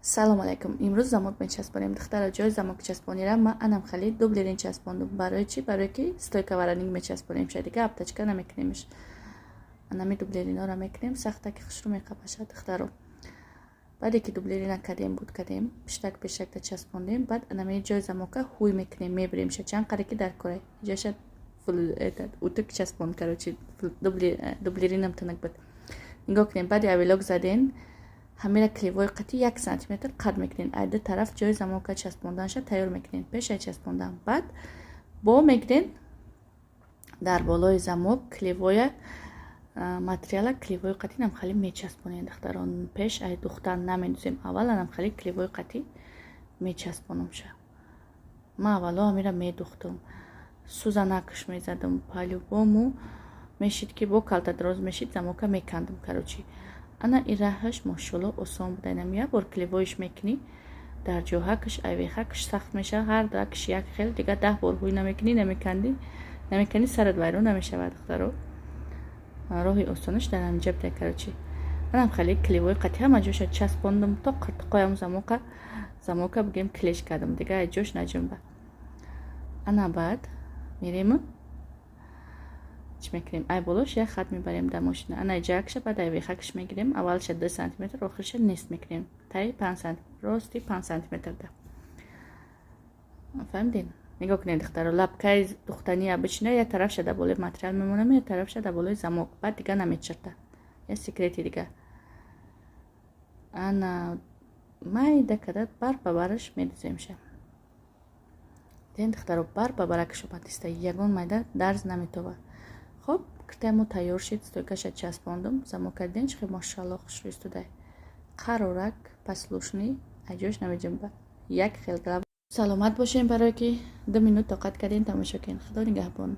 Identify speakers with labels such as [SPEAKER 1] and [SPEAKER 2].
[SPEAKER 1] Салом алайкум! Имрӯз замок мечаспонем. Духтара, ҷои замок часпонира ман анам хали дублерин часпондум. Барои чӣ? Барое ки стойка воротник мечаспонем, ша дига обтачка намекунемш. Анами дублеринора мекунем, сахтаки хушрӯ меқапаша, духтаро. Баъде ки дублерина кардем, буд кардем, пиштак пешакта часпондем, баъд анами ҷои замока ҳуй мекунем, мебиремша чанд қаре ки дар кора. Ҷоша утюг часпонд, короче, дублеринам тунук буд. Нигоҳ кунем, баъди оверлок заден, ҳамира клеевой қати 1 сантиметр қад мекунем. Ай ду тараф ҷои замока часпонданша тайёр мекунем пешай часпондан. Баъд бо мегирен, дар болои замок клеевоя материала клеевои қати намхали мечаспонем, духтарон. Пеш ай духтан намедузем, аввал намхали клеевои қати мечаспонамша. Ман аввало ҳамира медухтум, сӯзанакш мезадам, по-любому мешид ки бо калта дроз мешид, замока мекандам. Короче, ана ин раҳаш, мошалло, осон буда. Инам як бор клеевоиш мекунӣ, дар ҷоҳакаш айвехакаш сахт мешавад, ҳар дакш як хел. Дига 10 бор ҳуй намекунӣ, намекандӣ, намеканӣ, сарат вайрон намешавад, духтаро. Роҳи осонаш дар ҳаминҷа буда. Короче, манам хеле клеевои қати ҳама ҷоша часпондум, то қиртиқоям замока бигем клеш кардам, дига ай ҷош наҷунба. Ана баъд мерем, чӣ мекунем? Ай болош як хат мебарем дар мошина, ана ҷакша, баъд ай вехакш мегирем, аввалша 2 сантиметр, охирша нест мекунем, таи 5 сантиметр, рости 5 сантиметр да. Фаҳмидем? Нигоҳ кунед, духтаро, лапкаи духтани обычно як тарафша дар болои материал мемонам, як тарафша дар болои замок, баъд дига намечирта. Як секрети дига: ана майда када бар ба бараш медуземша. Дидем, духтаро, бар ба баракаш омад иста, ягон майда дарз наметова. Хоб, киртаи тайёр шид, стойкаша часпондум, замок дидем, чихел, мошалло, хушрӯ истодай, қарорак, послушный, аҷош намеҷунба, як хел. Саломат бошем, барое ки 2 минут тоқат кардем, тамошо кунед. Худо нигаҳбон.